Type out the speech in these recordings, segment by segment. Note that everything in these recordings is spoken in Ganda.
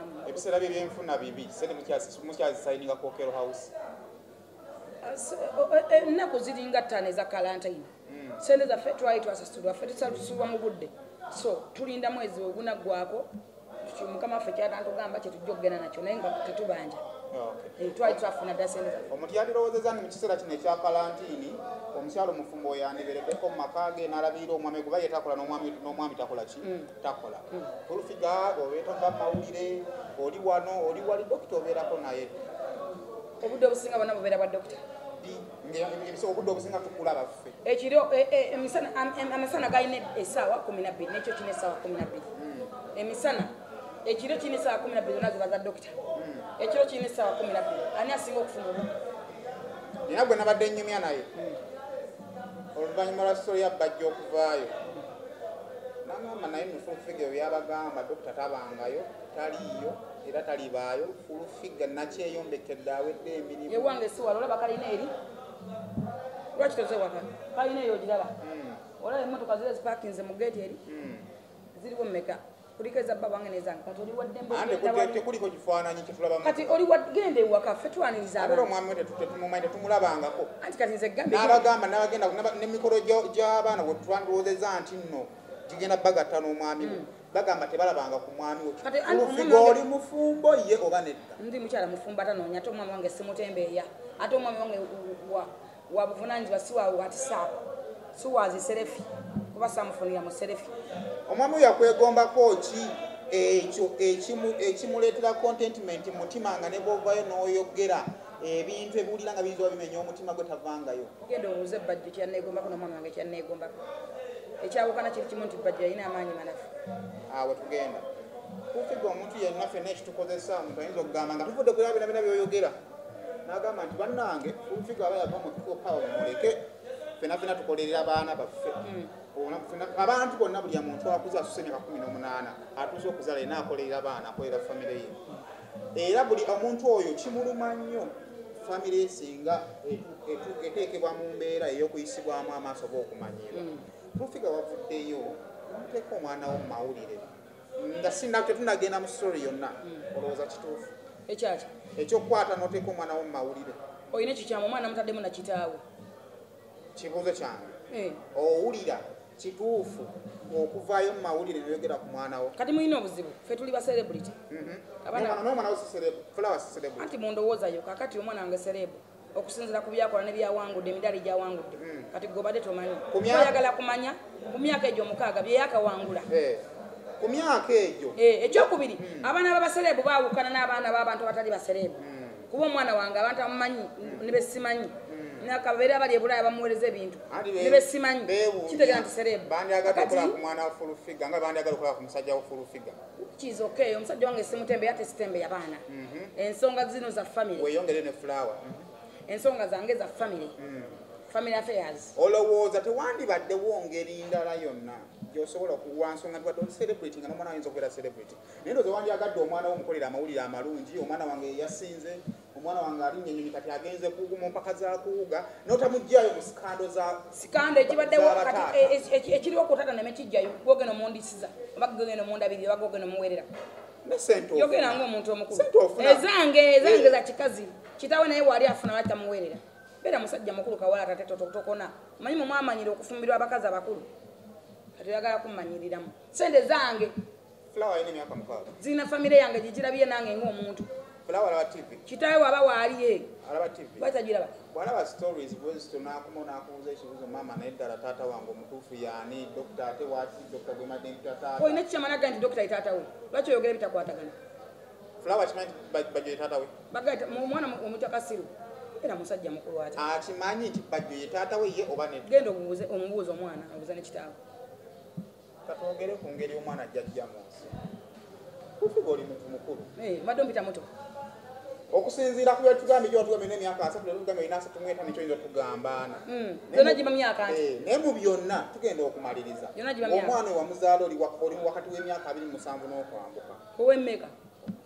namwe. Ebiseera bye byenfuna bibi, sente mukyazisayininga ku Okello House. Ennaku ziringa 5 eza kalantayini. Sente zaffe twali twasasulwa, ffe tusasulwa mu budde. So tulinda mwezi ogunaggwako, Mukama waffe kyatantugamba kye tujja okugenda nakyo, naye nga tetubanja. Twali twafuna dda sente zaffe. Omuntu yandirowoozezza nti mu kiseera kino ekya kalantiini omukyalo omufumbo oyo yandibeereddeko mu maka ge n'alabirira omwami kuba ye takola n'omwami takola ki? Takola. Full Figure obeetava mu mawulire, oli wano, oli wali, dokita obeerako naye. Obudde obusinga bwonna bubeera bwa dokita. Obudde obusinga tukulaba ffe. Ekiro, amasana galina essaawa 12, n'ekyo kirina essaawa 12. Emisana, ekiro kirina essaawa 12 zonna ziba za dokita. Ekiro kirina essaawa 12. Ani asinga okufuna obudde? Nina gwe nabadde nnyumya naye. Oluvannyuma lwa story ya Bajjo okuvaayo. N'angamba naye nno Full Figure by'abagamba dokita tabangayo, taliiyo, era talibaayo. Full Figure nakyeyombekedde awedde emirimu. Ewange si wala, olaba kalina eri? Lwaki toze waka? Kalina eyo ogiraba? Olaba emmotoka ziri zipakinze mu geeti eri? Ziriwo mmeka? Kuliko eza bba wange n'ezange. Kati oli wa ddembe ogenda wali. Tekuliko kifaananyi kye tulaba mu Kati oli wa genda ewaka, ffe twaniriza Ate abantu. omwami we tetumumanyi, tetumulabangako. Anti kati nze gambye N'abagamba, n'abagenda, n'emikolo gy'abaana bwe twandirowoozezza nti nno gigenda bagatta n'omwami we. Bagamba tebalabanga ku mwami we. Kati anti Full Figure omwami oli mufumbo ye oba nedda? Ndi mukyala mufumbo atanoonya, ate omwami wange simutembeeya. Ate omwami wange wa buvunaanyizibwa, si wa WhatsApp, si wa zi selfie, kuba saamufunira mu selfie. Omwami oyo yakwegombako ki ekyo ekimuleetera contentment mu mutima nga ne bw'ovaayo n'oyogera ebintu ebiwulira nga biyinza oba bimenya omutima gwe tavangayo? Genda obuuze Bajjo kyanneegombako n'omwami wange kyanneegombako. Ekyawukana kiri kimu nti Bajjo yalina amaanyi manafu. Awo tugenda. Full Figure omuntu yenna ffenna ekitukozesa, omuntu ayinza okugamba nga tuvudde ku byonna byonna by'oyogera. N'agamba nti bannange, Full Figure aba yava mu people power mumuleke. Ffenna ffenna tukolerera abaana baffe. Abantu bonna buli muntu akuze asusse emyaka 18, atuuse okuzaala yenna akolerera abaana, akolerera famire ye. Era buli omuntu oyo kimuluma nnyo famire ye singa eteekebwa mu mbeera ey'okuyisibwamu amaaso oba okumanyiirwa. Full Figure wavuddeyo n'omuteeka omwana wo mu mawulire. Nga tetunnagenda mu story yonna, olowooza kituufu? Ekyaki? Ekyokukwata n'oteeka omwana wo mu mawulire. Olina ekikyamu, omwana mutaddemu na kitaawe. Kibuuzo kyange. Owulira kituufu okuvaayo mu mawulire n'oyogera ku mwana wo? Kati mulina obuzibu, ffe tuli ba celebrity. Abaana N'omwana wo si celeb, Flower si celebrity. Anti mu ndowooza yo, kaakati omwana wange celeb. Okusinziira ku byakola ne byawangudde, emidaali gyawangudde. Kati gwe obadde tomanyi. Ku Oyagala kumanya ku myaka egyo 6 bye yakawangula. Ku myaka egyo. Ekyokubiri, abaana b'abasereebu baawukana n'abaana b'abantu abatali basereebu. Kuba omwana wange abantu abamumanyi ne besimanyi. N'akabeera abali e Bulaaya bamuweereza ebintu. Anti Ne besimanyi. beewuunya. Kitegeeza nti sereebu. Bandyagadde Kakati okukola ku mwana wa Full Figure, nga bandyagadde okukola ku musajja wa Full Figure. Which is okay, omusajja wange simutembeya, ate sitembeya baana. Ensonga zino za family. Weeyongere ne Flower. Ensonga zange za family. Family affairs. Olowooza tewandibaddewo ngeri ndala yonna gy'osobola okuwa nsonga nti wadde oli celebrity nga n'omwana ayinza okubeera celebrity. Naye ndowooza wandyagadde omwana wo omukolera amawulire amalungi, omwana wange yasinze, omwana wange alinnya ennyonyi kati agenze mu mpaka za kuwuga, n'otamuggyayo mu sikando za Sikando ekibaddewo za kati, bataata. ekiriwo ku taata neme kijjayo, gw'ogenda omundisiza, oba gw'ogenda omundabirira, oba gw'ogenda omuweerera. Ne ssente ofuna. Yogera ng'omuntu omukulu. Ssente ofuna. Ezange za kikazi. Kitaawe naye waali afuna lwaki tamuweerera? Beera musajja mukulu kawala ate tokona. Omanyi mwe mwamanyira okufumbirwa abakazi abakulu. Kati oyagala kummanyiriramu. Ssente zange. Flower alina emyaka 6. Zirina famire yange gigirabye nange ng'omuntu. Flower alaba TV. Kitaawe waba waali ye. Alaba TV. Lwaki tagiraba? Bw'alaba stories bwezito n'akoma n'akubuuza ekibuuzo, maama naye ddala taata wange omutuufu y'ani? Dokita ate waaki? Dokita gwe mbadde mpita taata. Olina ekikyama n'agamba nti dokita ye taata we. Lwaki oyogera ebitakwatagana? Flower akimanyi nti Bajjo ye taata we? Bagamba omwana omutya kasiru. Era musajja mukulu ate. Akimanyi nti Bajjo ye taata we ye oba nedda? Genda omubuuze omwana, obuuze ne kitaawe. Katwogere ku ngeri omwana gy'ajja mu nsi. Kufuga oli muntu mukulu. Mbadde ompita muto. Okusinziira ku bye tugambye, gy'otugambye n'emyaka 3, leero tugambye olina 35, ky'oyinza otugamba ana. Byonna giba myaka nti. Naye mu byonna tugenda okumaliriza. Byonna giba myaka. Omwana we wamuzaala oli wakati w'emyaka 27 n'okwambuka. Ow'emmeka?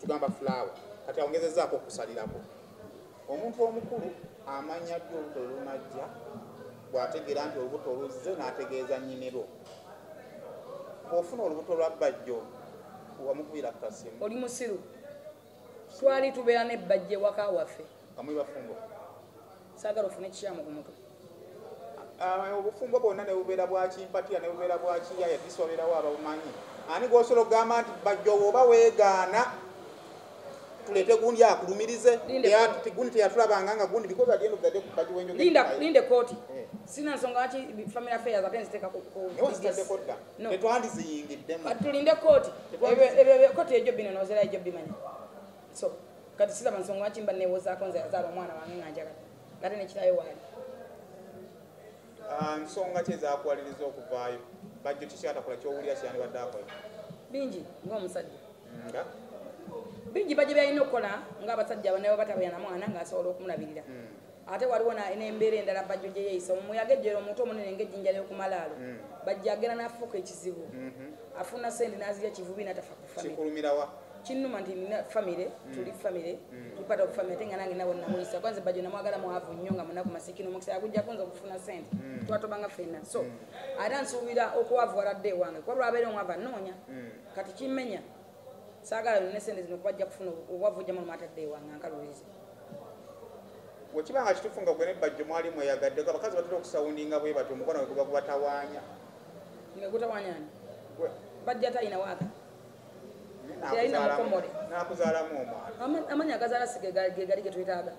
Tugamba Flower. Kati awongezezzaako okusalirako. Omuntu omukulu amanya ddi olubuto lunajja, bw'ategeera nti olubuto luzze n'ategeeza nnyinirwo. Bw'ofuna olubuto lwa Bajjo, wamukubira ku kasimu. Oli musiru. Twali tubeera ne Bajjo waka waffe. Kamwe bafumbo. Saagala ofune ekikyamu ku mutwe. Obufumbo bwonna ne bubeera bwa kimpatiya ne bubeera bwa kiyaya, tisobeerawo ababumanyi. Ani gw'osobola okugamba nti Bajjo bw'oba weegaana tuleete gundi akulumirize, gundi teyatulabanga nga gundi, because at the end of the day Bajjo wenjogera. Linda kooti. Sina nsonga lwaki family affairs ate nziteeka ku no. Tetwandiziyingiddemu. Kati tulinde kooti. Kooti ejjo bino n'ozera ejjo bimanya. So kati siraba nsonga lwaki mba neewozaako nze yazaala omwana wange nga njagala. Ate nekirayo waali. Nsonga ki ezaakuwaliriza okuvaayo? Bajjo kiki atakola ky'owulira kyandibadde akola? Bingi ng'omusajja. Nga? Bingi Bajjo by'alina okukola ng'abasajja bano batabeera na mwana ng'asobola okumulabirira. Ate waliwo n'embeera endala Bajjo gye yeeyisa. Omuyaga ejjera omuntu omunene ng'ejjinja ly'okumalaalo. Bajjo agenda n'afuuka ekizibu. Afuna ssente n'azirya kivubi n'atafa ku family. Kikulumira wa? Kinnuma nti nina family, tuli family, tuli part of family, ate nga nange nawe namuyisa. Kwanza Bajjo namwagala mwavu nnyo nga munaku masikini, omukisa yaguggyako nze okufuna ssente. Twatobanga ffenna. So ate nsuubira okuwavuwala dde ewange kuba lwabeera omwavu annoonya. Kati kimmenya. Saagala none ssente zino kuba ajja kufuna obwavu ojjamu olumu atadde ewange ankalulize. Bwe kiba nga kituufu nga gwe ne Bajjo mwali mweyagadde, abakazi batera okusawundinga bwe batyo omukono gwe guba gubatawaanya. Nga gutawaanya ani? Bajjo talina waaka. Teyalina mukomole. N'akuzaalamu omwana. Amannya agazaala si ge gali ge twetaaga.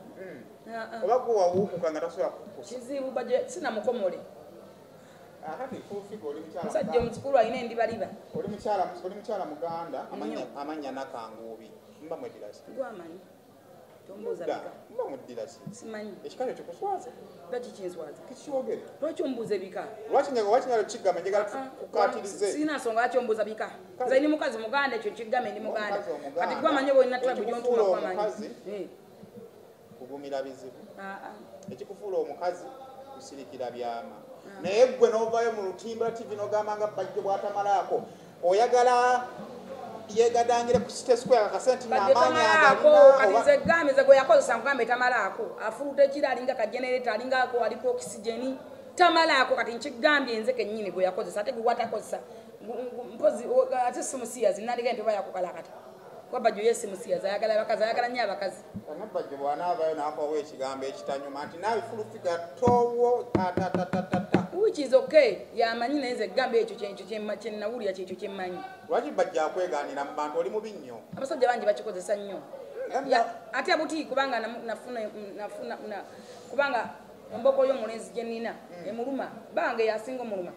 Oba gwe wawuukuka nga tasobola kukusa. Kizibu Bajjo sina mukomole. Kati Full Figure oli mukyala. Musajja omukulu alina endibaliba. Oli mukyala Muganda, amannya Nakanguubi. Mba mweddira ki? Gwamanyi. Tombuuza bika. Mba muddira ki? Simanyi. Ekika kyo kikuswaza? Lwaki kinswaza? Kikyogere. Lwaki ombuuza ebika? Lwaki njagala kukigamba, njagala kukaatirize. Sirina nsonga lwaki ombuuza bika. Nze ndi mukazi Muganda, ekyo nkigambe ndi Muganda. Kati gwamanyi oba olina tribe gy'ontuma gwamanyi. Kugumira bizibu. Ekikufuula omukazi kusirikira byama. Naye ggwe n'ovaayo mu Lutimbula TV n'ogamba nga Bajjo bw'atamalaako. Oyagala yeegadangire ku City Square kakase nti n'amaanyi agalina. Kati nze gambe nze gwe yakozesa nkugambe tamalaako. Afuluta ekiro alinga ka generator, alinga aliko oxygen. Tamalaako kati nkigambye nze kennyini gwe yakozesa ate gwe gw'atakozesa. Mpozi ate si musiyazi nandika nti oba yakukalakata. Kuba Bajjo ye si musiyazi, ayagala abakazi, ayagala nnyo abakazi. Ono Bajjo bw'anaavaayo n'akuwa ekigambo ekitanyuma nti naawe Full Figure towo tatatatata. Which is okay, yamanyi naye nze gambe ekyo kye nnawulira kyekyo kye mmanyi. Lwaki Bajjo akwegaanira mu bantu oli mubi nnyo? Abasajja bangi bakikozesa nnyo. Ate buti kubanga nafuna kubanga emboko y'omulenzi gye nnina emuluma, bange yasinga omuluma.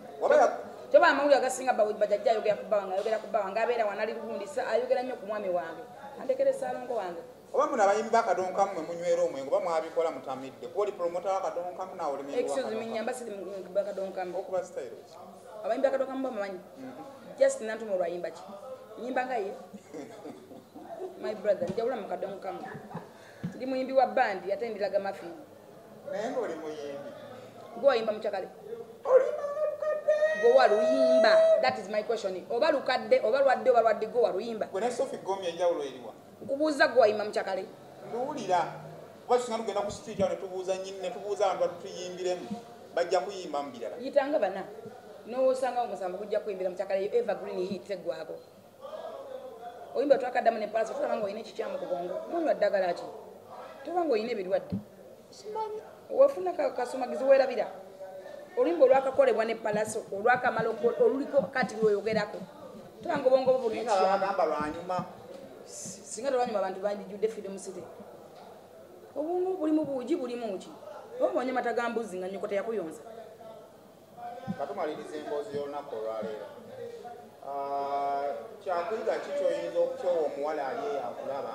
Toba amawulire agasinga Bajjo ayogera ku bba wange, ayogera ku bba wange, abeera wano ali lugundi, ayogera nnyo ku mwami wange. Andekere Ssaalongo wange. Oba muno abayimbi b'akadonkamu mwe munywera omwenge oba mwabikola mutamidde, kuba oli promota w'akadonkamu naawe oli muyimbi Excuse me, nnyamba siri muyimbi w'akadonkamu. Okuba style ki? Abayimbi b'akadonkamu bamanyi. Just Nantume olwayimba ki? Nnyimba nga ye. My brother, njawula mu kadonkamu. Ndi muyimbi wa bandi ate ndiraga mafimu. Naye ng'oli muyimbi. Gwe wayimba mukyakale. Oluyimba nga lukadde. Gwe waluyimba. That is my question. Oba lukadde, oba lwadde, oba lwadde gwe waluyimba. Gwe ne Sophie Gomya enjawulo eriwa? Nkubuuza gwe wayimba mukyakale. Nduwulira. Kuba tusinga tugenda ku street awo ne tubuuza nnyini, ne tubuuza abantu batutuyimbiremu. Bajja kuyimba mu birala. Yitanga bana. N'osanga omusanvu gujja kuyimbira mukyakale evergreen hit teggwako. Oyimba twakaddamu ne Palaso tulaba ng'olina ekikyamu ku bwongo. Munywa ddagala ki? Toba ng'olina ebirwadde. Simanyi. Wafuna kasumagizi weerabira. Oluyimba olwakakolebwa ne Palaso olwakamala oluliko kati lw'oyogerako. Toba ng'obwongo bwo buli Naye nga babagamba lwanyuma. Singa tolwanyuma abantu bandijjudde Freedom City. Obwongo bulimu buugi bulimu ki? Oba onywa mata ga mbuzi nga nnyoko teyakuyonsa. Nga tumaliriza emboozi y'olunaku olwaleero. Kyakuyiga ki ky'oyinza okukyowa omuwala ali eyo akulaba?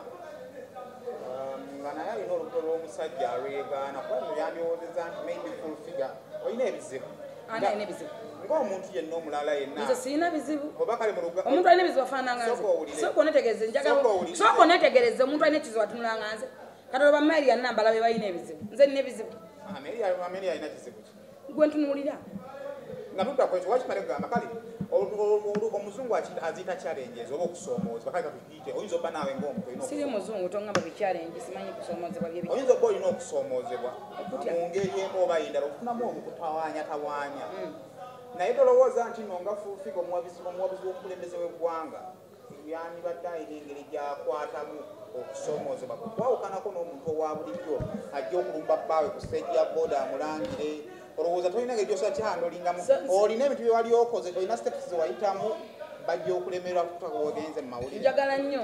Nga naye alina olubuto lw'omusajja alwegaana, kuba bino byandyowoozezza nti maybe Full Figure olina ebizibu. Ani alina ebizibu? Ng'omuntu yenna omulala yenna. Nze sirina bizibu. Oba kale mu luga- Omuntu alina ebizibu afaanana nga nze. Sooka owulire. Sooka oneetegereze, njagala Sooka owulire. Sooka oneetegereze, omuntu alina ekizibu atunula nga nze. Kati olwo ba Mary Nambala be balina ebizibu. Nze nina ebizibu. Amelia alina kizibu ki? Gwe ntunuulira. Nga tudda ku ekyo, wakimale kugamba kale omuzungu aziyita challenges oba okusoomoozebwa, kale katugiyite, oyinza obba naawe ng'omuntu olina Siri muzungu, tongamba bi challenge, simanyi kusoomoozebwa bye biki. Oyinza obba olina okusoomoozebwa Okutya. mu ngeri emu oba endala, okufunamu okutawaanyatawaanya. Naye tolowooza nti nno nga Full Figure omuwagizi w'omukulembeze w'eggwanga yandibadde alina engeri gy'akwatamu okusomoozebwa kwawukanako n'omuntu owa bulijjo ajja okulumba bbaawe ku stage ya boda amulangire. Olowooza tolina engeri gy'osobola kihandolingamu? Olina ebintu bye wali okoze, olina steps ze wayitamu bajja okulemererwa kutuuka wogenze mu mawulire. Njagala nnyo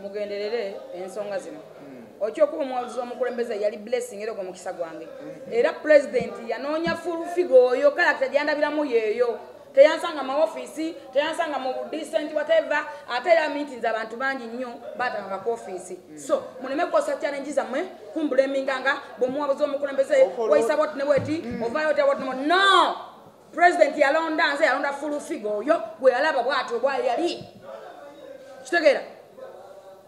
mugenderere ensonga zino. Okyokuba omuwabuzi w'omukulembeze yali blessing era ogwo mukisa gwange. Era president yanoonya Full Figure oyo, character gyandabiramu yeeyo. Teyansanga mu ofiisi, teyansanga mu decent whatever, ate era meetings abantu bangi nnyo baatanga ku ofiisi. So muleme kukozesa challenge zammwe kumblaminga nga bw'omuwabuzi w'omukulembeze wayisa bwoti ne bweti, ovaayo otya bwoti ne bwoti. No! President yalonda nze, yalonda Full Figure oyo gwe yalaba bw'atyo bw'ali yali. Kitegeera?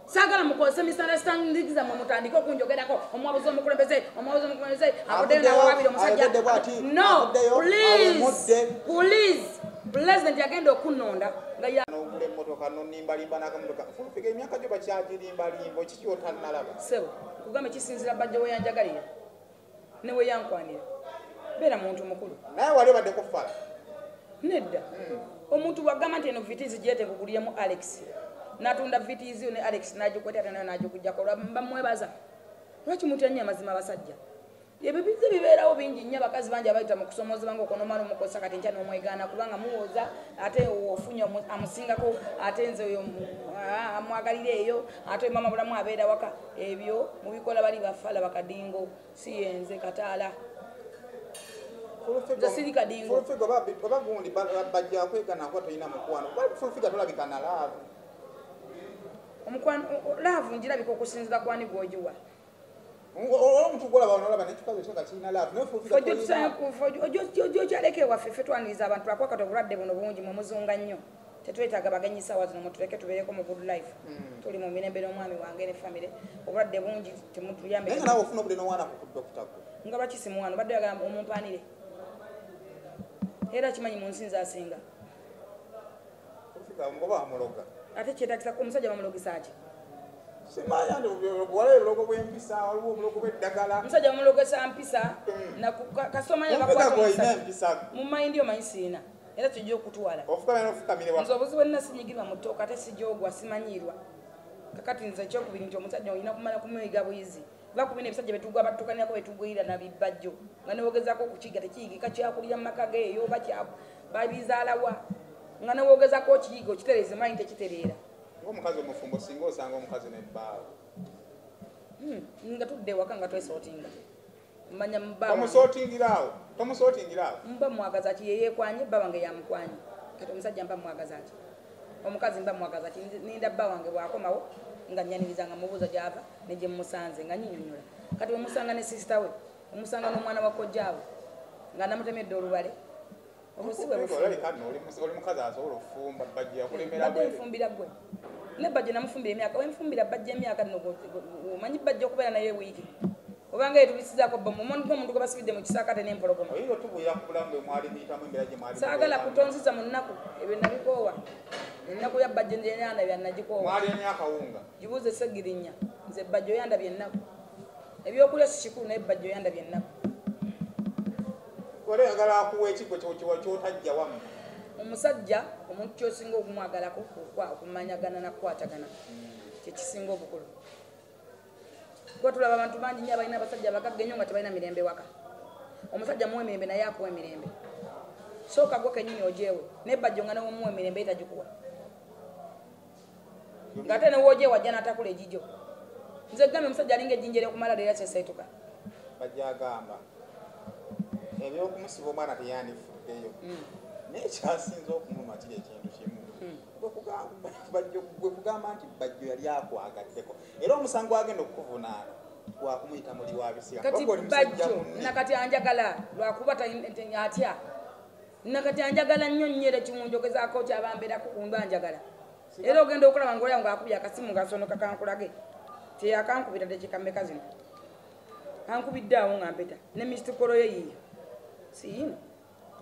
Saagala mukozese misunderstanding zammwe mutandike okunjogerako omuwabuzi w'omukulembeze, omuwabuzi w'omukulembeze avuddeyo n'awabira omusajja. No, please, please. President yagenda okunnonda nga ya n'ogula emmotoka n'onimbalimba n'akamotoka. Full Figure emyaka gyo bakyagirimbalimba, kiki otannalaba? Ssebo, nkugambe kisinziira bajja we yanjagalira ne we yankwanira. Beera muntu mukulu. Naye wali obaddeko fala? Nedda. Omuntu bw'agamba nti eno Vitz gyete nkugulyemu Alex, n'atunda Vitz ne Alex n'agikwata ate nayo n'agikuggyako, bamwebaza. Lwaki mutya nnyo amazima abasajja? Ebyo bizze bibeerawo bingi nnyo, abakazi bangi abayita mu kusomoozebwa ng'okonomala omukozesa kati enkya n'omwegaana kubanga muwoza ate ofunye amusingako, ate nze oyo amwagalira eyo, ate oyo maama bulamu abeera waka. Ebyo mubikola bali bafala bakadingo, si yenze kataala. Nze siri kadingo. Full Figure oba gundi bajja kwegana kuba tolina mukwano. Full Figure tolabika na love. Omukwano, love ngirabika okusinziira ku ani gw'ogiwa. Omuntu gw'olaba onolaba n'ekikazi ekyo nga kirina love, naye Full Figure tolina. Ojja okyaleka ewaffe ffe twaniriza abantu, lwakuba kati obulwadde buno bungi mwe muzunga nnyo. Tetwetaaga bagenyi ssaawa zino, mutuleke tubeereko mu good life. Tuli mu mirembe n'omwami wange ne family. Obulwadde bungi temutuyambe. Naye nga naawe ofuna obudde n'owaana ku dokita gwe. Nga lwaki simuwaana? Obadde oyagala omumpanire. Era kimanyi mu nsi nze asinga. Full Figure oba bamuloga? Ate kyetaagisa omusajja bamulogesa ki? Simanya nti waliwo obulogo bw'empisa, waliwo obulogo bw'eddagala. Omusajja bamulogesa mpisa, kasita omanya Omupiga bakwata gw'olina omusajja. empisa. Mu mayindi omanyi siina. Era kijja okutwala. Ofukamira n'ofukamira wa- Nze obuzibu bwe nasinyigirwa mu ttooka ate sijoogwa, simanyiirwa. Kakati nze ekyokubiri nti omusajja olina kumala kumuyiga buyizi. Va ku bino ebisajja betugwa batukanirako betugwirira na bibajjo. Nga newogezaako okukiyiga tekiyigika, kyakulira mu maka ge eyo oba babizaalawa. Nga newogezaako okiyiga okitereeze manyi tekitereera. Ng'omukazi omufumbo singa osanga omukazi n'ebbaawe. Nga tudde ewaka nga twesootinga. Mmanya mu bba wange. Tomusootingira awo, tomusootingira awo. Mba mwagaza ki? Ye yeekwanye, bba wange yamukwanye. Kati omusajja mba mwagaza ki? Omukazi mba mwagaza ki? Ninda bba wange bw'akomawo nga nnyaniriza nga mubuuza gy'ava ne gye mmusanze nga nnyinyonnyola. Kati bwe musanga ne sister we, omusanga n'omwana wa kojjaawe nga namutemedde olubale. Obuzibu bwe bufumbo. Olabika nno oli mukazi asobola okufumba, bajja yakulemera Badde bwere. nfumbira ggwe. Ne bajja namufumbira emyaka, we nfumbira bajja emyaka nno omanyi bajja okubeera naye wiiki. Obanga yetubisizaako bomu, omuntu ng'omuntu gwe basibidde mu kisaakate n'empologoma. Oyinza otubuulira ku bulamu bwe mwali muyitamu, embeera gye mwali Saagala mubeeramu? kutonziza mu nnaku, ebyo nabikoowa. Ennaku ya bajja nze yandabye nagikoowa. Mwali nnyo akawunga. Gibuuze Ssegirinya, nze bajja oyandabye ennaku. Ebyokulya si kikulu naye bajja oyandabye ennaku. Wali oyagala akuwa ekigwo ky'otajja wammwe? Omusajja omuntu ky'osinga okumwagalako okumanyagana na kukwatagana kye kisinga obukulu. Kuba tulaba abantu bangi nnyo abalina abasajja abagagga ennyo nga tebalina mirembe waka. Omusajja muwe emirembe naye akuwa emirembe. Sooka gwe kennyini ogyewe, naye bajjo nga n'omuwa emirembe ye tagikuwa. Ng'ate ne w'ogyewa ajja n'atakula egigyo. Nze gambye omusajja alinga ejjinja ery'okumala leero kyeseetuka. Bajja agamba eby'okumusiba omwana teyandifuddeyo. Naye ekyasinze okumuluma kiri ekintu kimu. Gwe kugamba nti Bajjo yali akwagaddeko. Era omusango agenda okukuvunaana gwakumuyita muli wa bisiga. Kati Kubanga oli musajja Bajjo, munne. nakati anjagala lwakuba atya. Nakati anjagala nnyo nnyo era ekimunjogezaako kyabambeerako ku ndwa anjagala. Era ogenda okulaba ng'olaba ng'akubye akasimu ng'asonoka kankulage. Teyakankubira ddakiika mmeka zino. Ankubidde awo nga mpeta. Ne missed call ye yiiyo. Si yiino.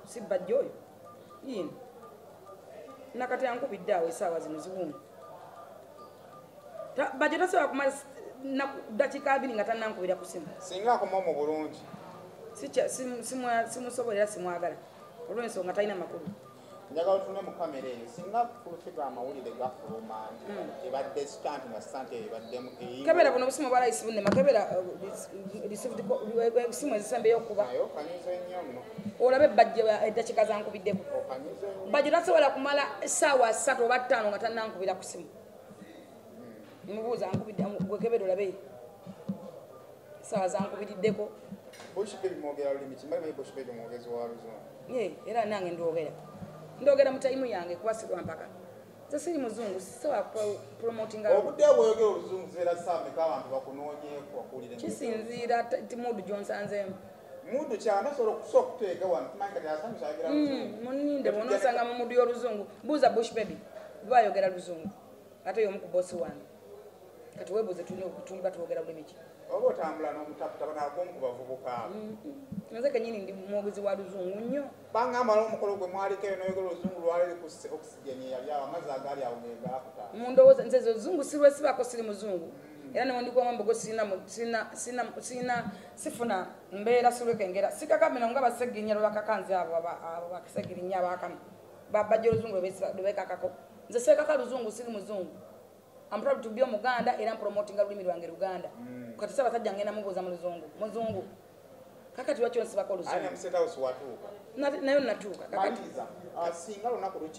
Si Bajjo oyo. Yiino. Nakati ankubidde awo essaawa zino ziwuuma. Bajjo tasobola kumala dakiika 2 nga tannankubira ku ssimu. Singa akomawo mu bulungi. Simusobola era simwagala. Olw'ensonga talina makulu. Njagala otunule mu kamera eyo. Singa Full Figure amawulire gafuluma nti ebadde stunt, nga stunt eyo ebaddemu eyiwe. Kebera buno obusimu bwa layisi bunema. Kebera esimu ezisembeyo okuba. Naye okanyiza ennyo nno. Olabe ebbajje eddakiika zankubiddeko. Okanyiza ennyo. Bajjo tasobola kumala essaawa 3 oba 5 nga tannankubira ku simu. Mubuuza ankubidde gwe, kebera olabe essaawa zankubiriddeko. Bush Baby mwogera lulimi ki? Mbamanyi Bush Baby mwogezi wa Luzungu. Ye, era nange ndogera mu time yange kuba sirwa mpaka. Nze siri muzungu, sisobola promotinga. Obudde bw'oyogera Oluzungu zibeera ssaawa meka abantu bakunoonyeeko bakuwulire? Kisinziira ti mood gyonsanzeemu. Mood kyana osobola okusobola okuteega wano tumanyi kati asanyusa ayogera Luzungu. Muninde bw'onoosanga mu mood y'Oluzungu, buuza Bush Baby kuba ayogera Luzungu, ate y'omu ku bosi wange. Kati weebuuze tuliba twogera lulimi ki? Oba otambula n'omutaputapa nagwomu ku bavubuka abo? Nze kenyini ndi mwogezi wa Luzungu nnyo. Bangamba waliwo omukolo gwe mwaliko eyo n'oyogera Oluzungu, lwali ku oxygen eyali awo, amazzi agaali awo ge gaakuta. Mundowooza nze ze Oluzungu sirwesibako, siri muzungu, era newandikuwamu mbogo sirina sifuna mbeera sirwekengera sikakamina nga Basegirinya lwe bakakanze abo Basegirinya abakamu bajja Oluzungu lwe bekakako. Nze seekaka Luzungu, siri muzungu. I'm proud to be Omuganda era mpromotinga lulimi lwange Luganda. Kati Ssaabasajja ngenda mubuuza mu Luzungu, muzungu. Kakati lwaki onsibako Aye ne Oluzungu? mu State House watuuka? Nayo natuuka kakati. Maliriza. Ah, singa lunaku luki